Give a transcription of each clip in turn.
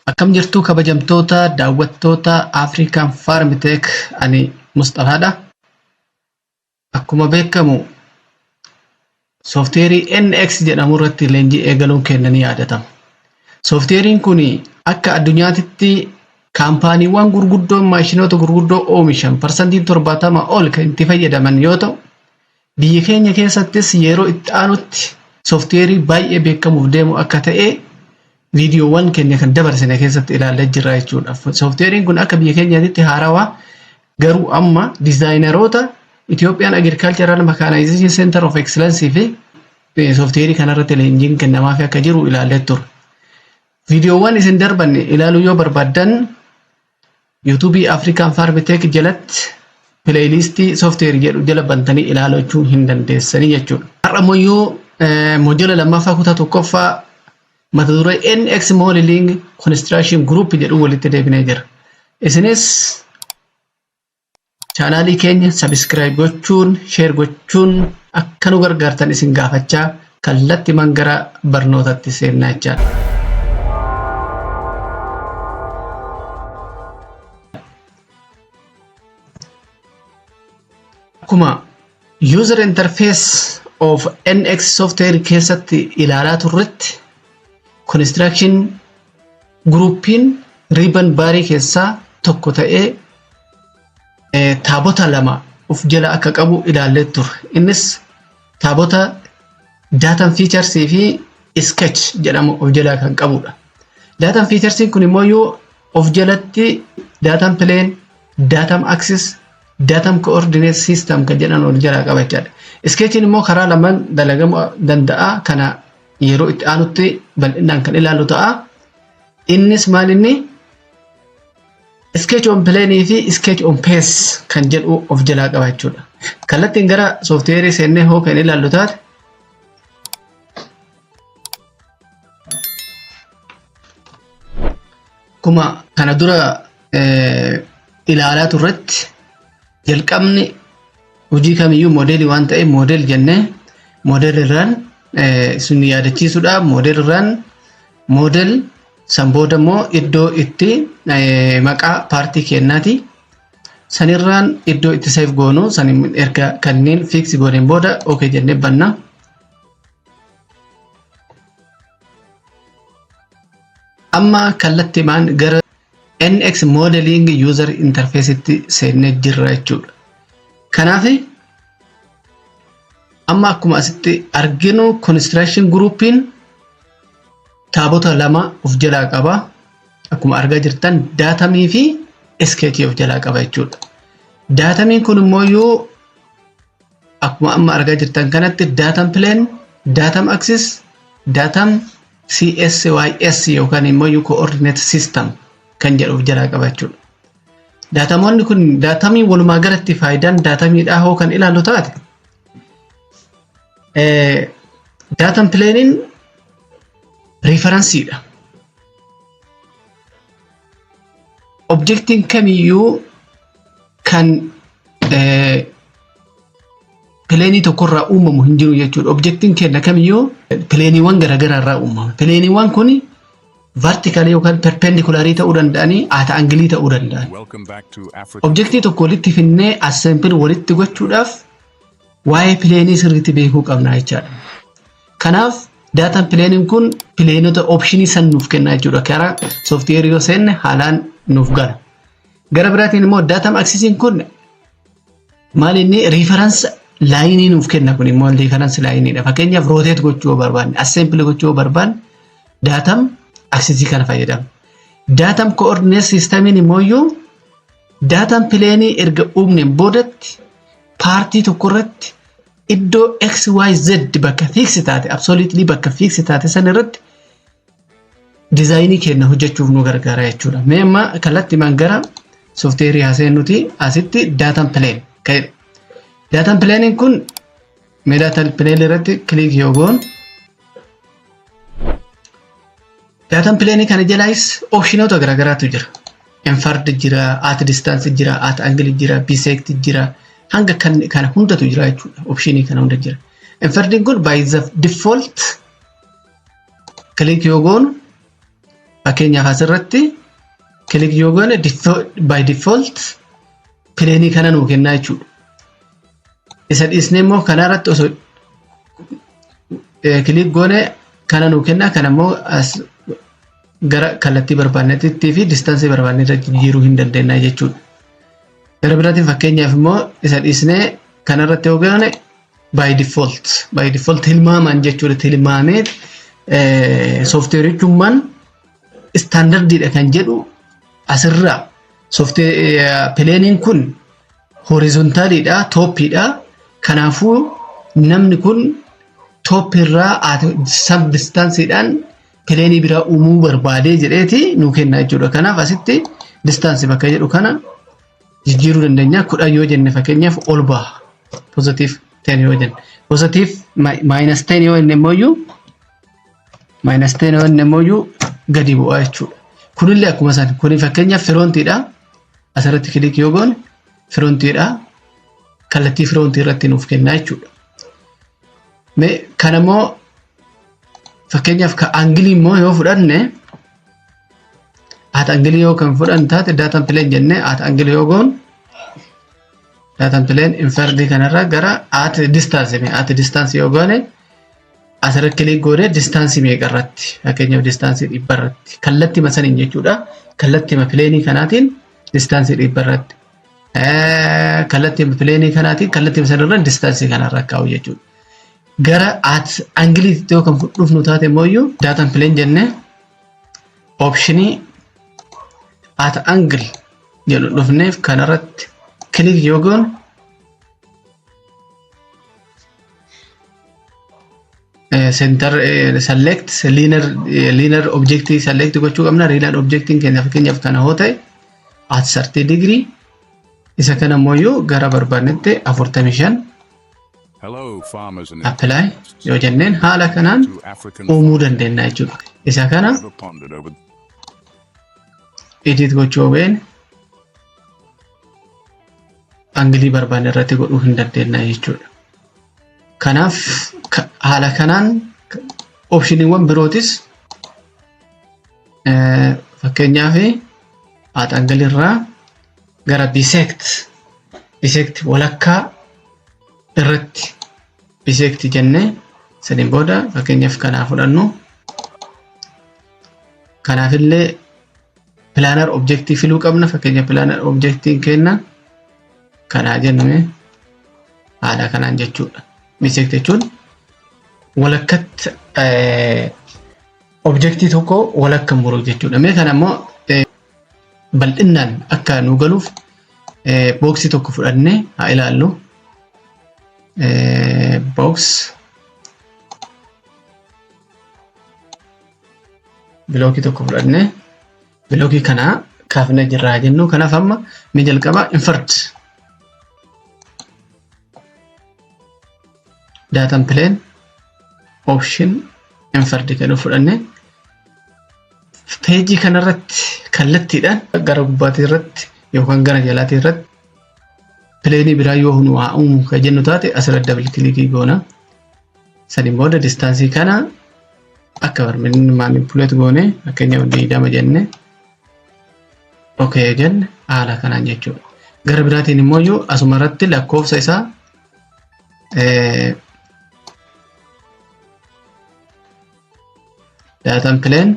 Akkam jirtu kabajamtoota daawwattoota African Farm Tech, ani Musxafaadha. Akkuma beekamu sooftiweerii NX jedhamu irratti leenjii eegaluun keenya ni yaadatama. Sooftiweeriin kun akka addunyaatitti kaampaaniiwwan gurguddoon maashinoota gurguddoo oomishan parsantiin 70 ol kan itti fayyadaman yoo ta'u, biyya keenya keessattis yeroo itti aanutti sooftiweerii baay'ee beekamuuf deemu akka ta'e viidiyoowwan keenya kan dabarsine keessatti ilaallee jirra jechuudha. Sooftiweeriin kun akka biyya keenyaatti haarawaa, garuu amma diizaayineroota Ethiopian Agricultural Mechanization Center of Excellence fi sooftiweerii kanarratti leenjiin kennamaaf akka jiru ilaallee turre. Viidiyoowwan isin darban ilaaluu yoo barbaaddan YouTube African Farm Tech jalatti pileeylistii sooftiweerii jedhu jala bantanii ilaalachuu hin dandeessanii jechuudha. Har'a immoo moojula lammaffaa kutaa tokkoffaa mata duree NX Modeling Construction Group jedhu walitti deebinee jira. Isinis chaanaalii keenya sabiskiraayib gochuun, sheer gochuun akka nu gargaartan isin gaafachaa kallattiimaan gara barnootatti seennaa jechaadha. Akkuma user interface of NX software keessatti ilaalaa turretti, construction groupiin ribbon baarii keessaa tokko ta'ee taabota lama of jala akka qabu ilaallee turre. Innis taabota datum features fi sketch jedhamu of jalaa kan qabudha. Datum features kun immoo yoo of jalatti datum plane, datum axis, datum coordinate system kan jedhan of jalaa qaba jechaadha. Sketchiin immoo karaa lamaan dalagamuu danda'a. Kana yeroo itti aanutti bal'inaan kan ilaallu ta'a. Innis maal inni sketch on plane fi sketch on pace kan jedhu of jalaa qaba jechuudha. Kallattiin gara sooftiweerii seennee hoo kan ilaallu taate, akkuma kana dura ilaalaa turretti, jalqabni hojii kamiyyuu moodeelii waan ta'eef model jennee model irraan sun yaadachiisuudha. Model irraan model, san booda immoo iddoo itti maqaa paartii kennaati. Sanirraan iddoo itti save goonu san erga kanneen fix gooneen booda okay jennee banna. Amma kallattiimaan gara NX Modeling User Interface tti seennee jirra jechuudha. Kanaaf amma akkuma asitti arginu construction groupiin taabota lama of jalaa qaba. Akkuma argaa jirtan datamii fi sketchii of jalaa qaba jechuudha. Datamiin kun immoo yoo akkuma amma argaa jirtan kanatti datum plane, datum axis, datum CSYS yookaan immoo coordinate system kan jedhu of jalaa qaba jechuudha. Datamoonni kun datamii walumaa galatti faayidaan datamiidhaa hoo kan ilaallu taate, datum planein referenceiidha. Objectiin kamiyyuu kan planeii tokkorraa uumamu hin jiru jechuudha. Objectiin keenya kamiyyuu planeiiwwan garaagaraa irraa uumama. Planeiiwwan kun verticalii yookaan perpendicularii ta'uu danda'anii, at angleii ta'uu danda'an. Welcome back to Africa. Objectii tokko walitti finnee assemble walitti gochuudhaaf waa'ee planeii sirriitti beekuu qabna jechaadha. Kanaaf datum planeiin kun planeota optionii san nuuf kenna jechuudha. Karaa sooftiweerii yoo seenne haalaan nuuf gala. Gara biraatiin immoo datum axisiin kun maal inni reference lineii nuuf kenna, kun immoo reference lineiidha. Fakkeenyaaf rotate gochuu yoo barbaanne, assemble gochuu yoo barbaanne, datum axisii kana fayyadamna. Datum coordinate systemiin immoo iyyuu datum planeii erga uumneen boodatti partii tokko irratti iddoo X, Y, Z bakka fix taate, absolutely bakka fix taate san irratti designii keenya hojjechuuf nu gargaara jechuudha. Mee amma kallattiimaan gara sooftiweerii haasee nuti asitti datum plane ka'edha. Datum planeiin kun, mee datum plane irratti click yoo goon, datum planeii kana jalaayis optionoota garaagaraatu jira. Inferred jira, at distance jira, at angle jira, bisect jira, hanga kana hundatu jira jechuudha. Optionii kana hunda jira. Inferrediin kun by the default click yoo goonu Fakkeenyaaf, asirratti click yoo goone, by default plane kana nuu kennaa jechuudha. Isa dhiisnee immoo kanarratti osoo click goone, kana nuu kennaa. Kana immoo as gara kallattii barbaannetti fi distance barbaanne irra jijjiiruu hin dandeenya jechuudha. Gara biraatiin, fakkeenyaaf immoo isa dhiisnee kanarratti yoo goone, by default tilmaamaan jechuudha, tilmaamee sooftiweerichummaan standardiidha kan jedhu asirraa planeiin kun horizontaliidha, topiidha. Kanaafuu namni kun topirraa sub distanceiidhaan plane biraa uumuu barbaadee jedheeti nuu kenna jechuudha. Kanaaf asitti distance bakka jedhu kana jijjiiruu dandeenya. 10 yoo jenne, fakkeenyaaf, ol baha. Positive 10 yoo jenne. Positive minus 10 yoo jenne immoo, minus 10 yoo jenne immoo, gadi bu'aa jechuudha. Kunillee akkuma san, kuni fakkeenyaaf frontiidha. Asirratti click yoo goone, frontiidha. Kallattii front irratti nuuf kennaa jechuudha. Mee kanammoo fakkeenyaaf ka angle immoo yoo fudhanne, at angle yoo kan fudhan taate, datum plane jennee at angle yoo goon, datum plane inferred kanarra gara at distance, mee at distance yoo goone, asirratti click goone, distance meeqa irratti? Fakkeenyaaf distance 100 irratti, kallattii saniin jechuudha, kallattii plane kanaatiin distance 100 irratti, kallattii plane kanaatiin kallattii sanarra distance kanarra kaa'u jechuudha. Gara at angleitti yoo kan dhufnu taate immoo, datum plane jennee option at angle jedhu dhufneef kanarratti click yoo goone, center select linear object select gochuu qabna. Linear objectiin keenya fakkeenyaaf kana hoo ta'e, at 30 degree, isa kana immoo gara barbaannetti 45 Hello, farmers and apply yoo jenneen, haala kanaan to African uumuu dandeenya jechuudha. Isa kana ever pondered over edit gochuu been angle barbaanne irratti godhuu hin dandeenya jechuudha. Kanaaf haala kanaan optioniiwwan birootis, fakkeenyaaf at angle irraa gara bisect, walakkaa irratti bisect jennee, saniin booda fakkeenyaaf kanaa fudhannu. Kanaafillee planar object filuu qabna. Fakkeenya planar objectiin kenna kanaa jennee, haala kanaan jechuudha. Bisect jechuun walakkatti object tokko walakka muruu jechuudha. Mee kana immoo bal'inaan akka nu galuuf box tokko fudhannee haa ilaallu. Box block tokko fudhannee, block kanaa kaafnee jirraa jennu. Kanaaf amma mee jalqaba inferred datum plane option inferred kan fudhannee, page kanarratti kallattiidhaan gara gubbaatii irratti yookaan gara jalaatii irratti plane biraa yoo nu haa uumu kan jennu taate, asirratti double click goona. Saniin booda distance kana akka barbaanne manipulate goone, fakkeenyaaf 20 jenne, okay jenne, haala kanaan jechuudha. Gara biraatiin immoo iyyuu asuma irratti lakkoofsa isaa datum plane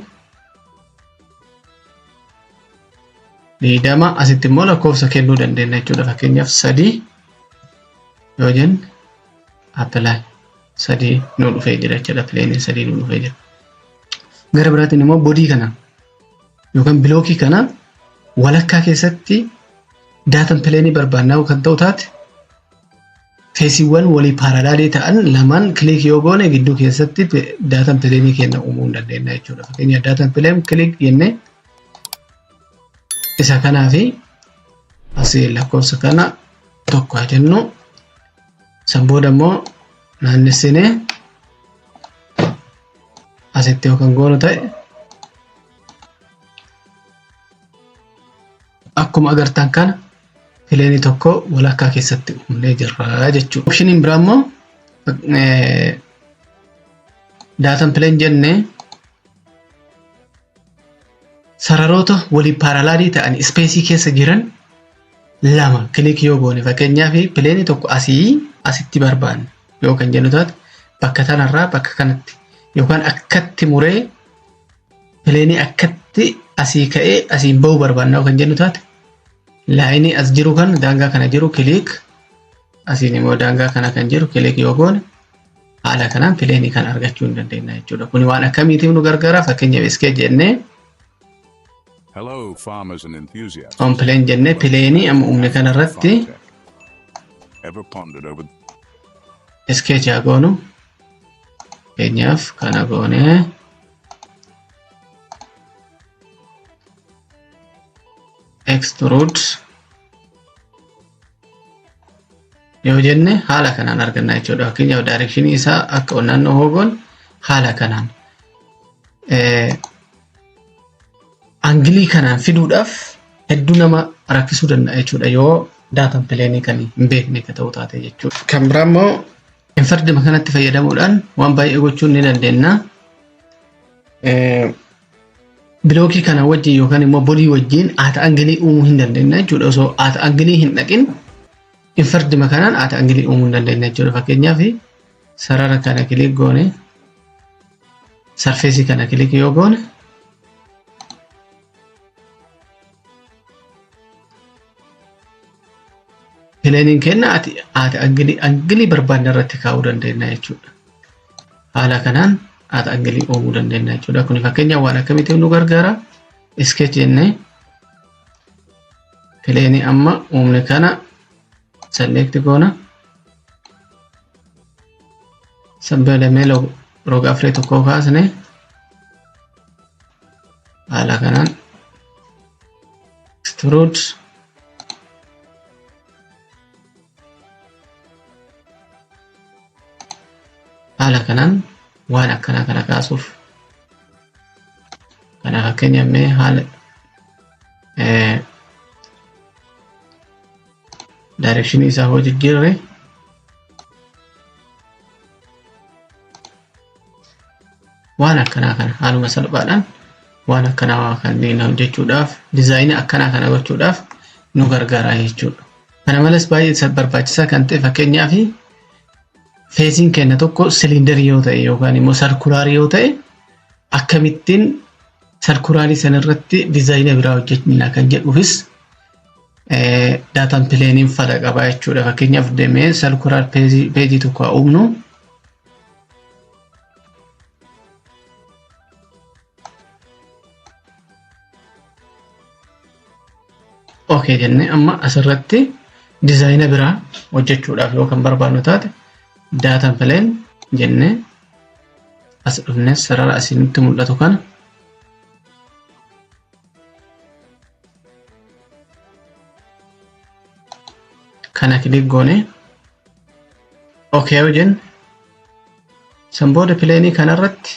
20, asitti immoo lakkoofsa kennuu dandeenya jechuudha. Fakkeenyaaf 3 yoo jenne, apply, 3 nu dhufee jira jechuudha. Planeiin 3 nu dhufee jira. Gara biraatiin immoo body kana yookaan block kana walakkaa keessatti datum plane barbaannaa kan ta'u taate, faceiiwwan walii parallel ta'an lamaan click yoo goone, gidduu keessatti datum plane keenya uumuu hin dandeenya jechuudha. Fakkeenyaaf datum plane click jennee, isa kanaa fi asii lakkoofsa kana 1 haa jennu. San booda immoo naannessinee asitti yoo kan goonu ta'e, akkuma agartan kana plane tokko walakkaa keessatti uumnee jirra jechuudha. Optioniin biraa immoo datum plane jennee Sararoota walii parallelii ta'an spaceii keessa jiran lama click yoo goone, fakkeenyaaf planeii tokko asii asitti barbaanne yoo kan jennu taate, bakka tanarraa bakka kanatti yookaan akkatti muree planeii akkatti asii ka'ee asiin bahuu barbaanna yoo kan jennu taate, lineii as jiru kan daangaa kana jiru click, asiin immoo daangaa kana kan jiru click yoo goone, haala kanaan planeii kan argachuu hin dandeenya jechuudha. Kuni waan akkamiitiif nu gargaara? Fakkeenyaaf sketch jennee Hello, farmers and enthusiasts. On plane jennee planeii amma uumne kanarratti Ever pondered over sketch haa goonu. Fakkeenyaaf kana goonee extrude yoo jenne haala kanaan arganna jechuudha. Fakkeenyaaf directionii isaa akka naannoo hoogoon haala kanaan angleii kanaan fiduudhaaf hedduu nama rakkisuu danda'a jechuudha yoo datum planeii kan hin beekne akka ta'u taate jechuudha. Kan biraa immoo inferredima kanatti fayyadamuudhaan waan baay'ee gochuu ni dandeenya. Blockii kana wajjin yookaan immoo bodyii wajjin at angleii uumuu hin dandeenya jechuudha. Osoo at angleii hin dhaqin inferredima kanaan at angleii uumuu hin dandeenya jechuudha. Fakkeenyaaf sarara kana click goone, surfaceii kana click yoo goone, planeiin kenna at angleii barbaanne irratti kaa'uu dandeenya jechuudha. Haala kanaan at angleii uumuu dandeenya jechuudha. Kuni fakkeenyaaf waan akkamiitiif nu gargaara? Sketch jennee planeii amma uumne kana select goona. Sanbee roga afree tokko kaasne haala kanaan extrude haala kanaan waan akkanaa kana kaasuuf. Kana fakkeenya mee haala directionii isaa hoo jijjiirre, waan akkanaa kana haaluma salphaadhaan waan akkanaa kanneen hojjechuudhaaf, designii akkanaa kana gochuudhaaf nu gargaara jechuudha. Kana malees baay'ee barbaachisaa kan ta'e, fakkeenyaaf faceiin keenya tokko cylinderii yoo ta'e yookaan immoo circularii yoo ta'e, akkamittiin circularii sana irratti designa biraa hojjenna kan jedhuufis datum planeiin fala qaba jechuudha. Fakkeenyaaf deemee circular faceii tokko haa uumnu. Okay jennee amma asirratti designa biraa hojjechuudhaaf yoo kan barbaadnu taate, datum plane jennee as dhufnee sarara asitti mul'atu kana kana click goone, okay yoo jenne, san booda planeii kanarratti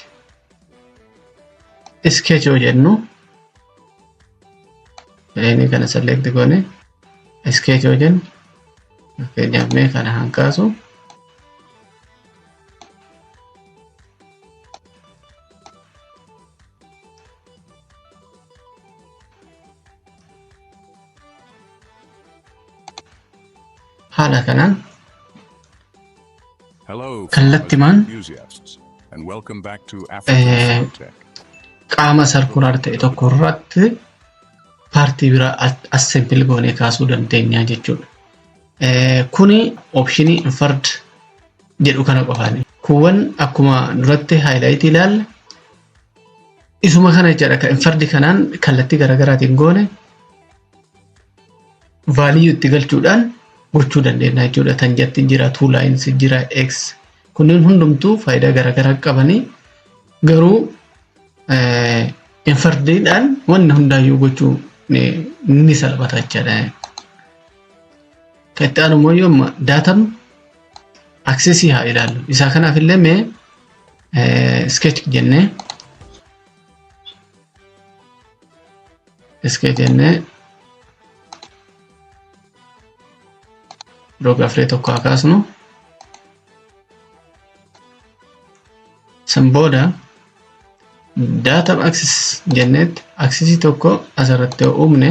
sketch yoo jennu, planeii kana select goone sketch yoo jennu, fakkeenyaaf mee kana hankaasu, haala kanaan Hello, kallattimaan enthusiasts, and welcome back to African Tech. Qaama circular ta'e tokko irratti partii biraa assemble goonee kaasuu dandeenya jechuudha. Kuni optionii inferred jedhu kana qofaani. Kuuwwan akkuma duratti highlightii ilaalle isuma kana jechaadha. Kan inferred kanaan kallattii garaagaraatiin goone value itti galchuudhaan gochuu dandeenya jechuudha. Tangentii jira, two lines jira, X kunneen hundumtuu faayidaa garaagaraa qabanii, garuu inferrediidhaan wanni hundaayyuu gochuu ni salphata jechaadha. Kan itti aanu immoo yoo datum axisii haa ilaallu. Isaa kanaaf illee mee sketch jennee roga afree tokko haa kaasnu. San booda Datum axis jenneetti axisii tokko asirratti yoo uumne,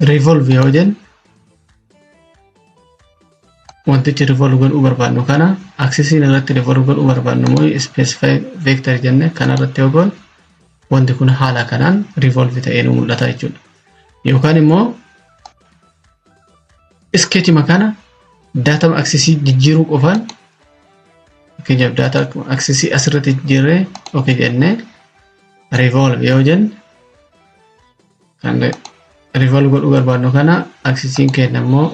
revolve yoo jenne, wantichi revolve godhuu barbaannu kana, axisiin irratti revolve godhuu barbaannu immoo specify vector jenne kana irratti yoo goone, wanti kun haala kanaan revolve ta'ee nu mul'ata jechuudha. Yookaan immoo sketchima kana datum axisii jijjiiruu qofaan, fakkeenyaaf datum axisii asirratti jijjiirree okay jennee revolve yoo jenne, kan revolve godhuu barbaannu kana axisiin keenya immoo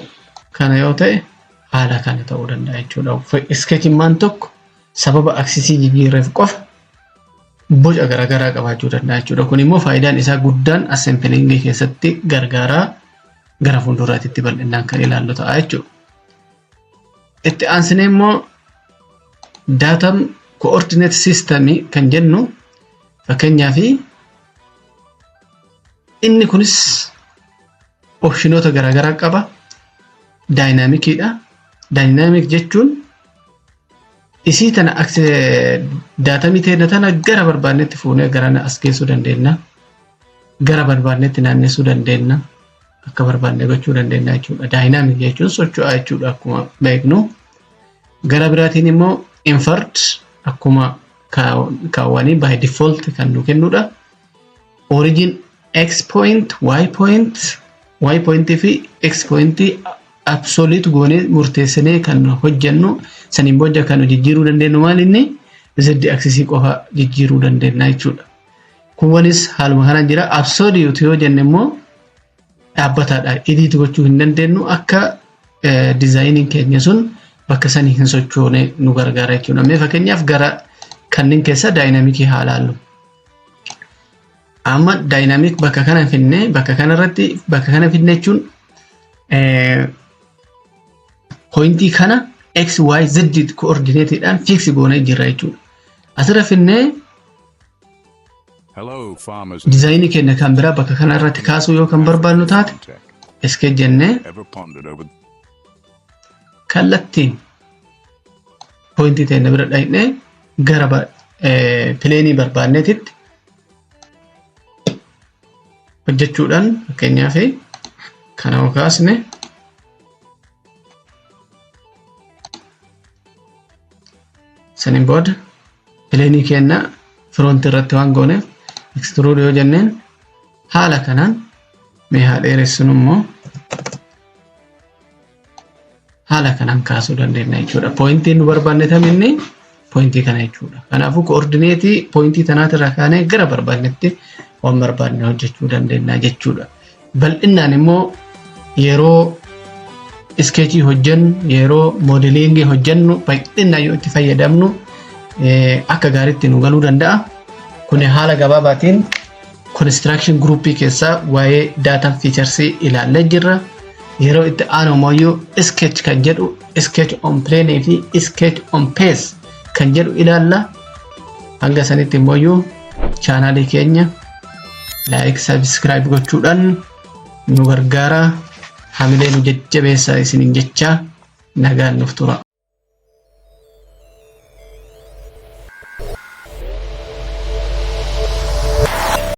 kana yoo ta'e, haala kana ta'uu danda'a jechuudha. Sketchimmaan tokko sababa axisii jijjiirreef qofa boca garaagaraa qabaachuu danda'a jechuudha. Kun immoo faayidaan isaa guddaan assemblingii keessatti gargaaraa, gara fuulduraatti bal'inaan kan ilaallu ta'a jechuudha. Itti aansinee immoo datum coordinate system kan jennu, fakkeenyaaf inni kunis optionoota garaagaraa qaba. Dynamiciidha. Dynamic jechuun isii tana datumii teenya tana gara barbaannetti fuunee gara as geessuu dandeenya. Gara barbaannetti naannessuu dandeenya. Akka barbaanne gochuu dandeenya jechuudha. Dynamic jechuun socho'aa jechuudha akkuma beeknu. Gara biraatiin immoo inferred, akkuma kaawwanii by default kan nu kennudha. Origin x point, y point, y point fi x point absolute goonee murteessinee kan hojjennu, saniin booda kan jijjiiruu dandeenyu maal inni z axisii qofa jijjiiruu dandeenya jechuudha. Kuwwanis haaluma kanaan jira. Absolute yoo jenne immoo dhaabbataadha. Edit gochuu hin dandeenyu, akka designiin keenya sun bakka sanii hin sochoone nu gargaara jechuudha. Mee fakkeenyaaf gara kanneen keessa dynamicii haa ilaallu. Amma dynamic bakka kana finnee, bakka kanarratti bakka kana finne jechuun pointii kana x, y, z coordinateedhaan fix goonee jirra jechuudha. Asirra finnee Hello, farmers. designii keenya kan biraa bakka kana irratti kaasuu yoo kan barbaannu taate, sketch jennee Ever pondered over kallattiin pointii teenya bira dhaqnee gara planeii barbaanneetitti hojjechuudhaan, fakkeenyaaf kana yoo kaasne, saniin booda planeii keenya front irratti waan gooneef extrude yoo jenneen, haala kanaan mee haa dheeressinu immoo, haala kanaan kaasuu dandeenya jechuudha. Pointiin nu barbaanne taminni pointii kana jechuudha. Kanaafuu coordinateii pointii tanaatirraa kaanee gara barbaannetti waan barbaanne hojjechuu dandeenya jechuudha. Bal'inaan immoo yeroo sketchii hojjennu, yeroo modelingii hojjennu, bal'inaan yoo itti fayyadamnu akka gaariitti nu galuu danda'a. Kuni haala gabaabaatiin construction groupii keessaa waa'ee datum featuresii ilaallee jirra. Yeroo itti aanu immoo sketch kan jedhu, sketch on plane fi sketch on face kan jedhu ilaalla. Hanga sanitti immoo channelii keenya like, subscribe gochuudhaan nu gargaara. Hamilee nu jajjabeessaa isiniin jechaa, nagaan nuuf tura.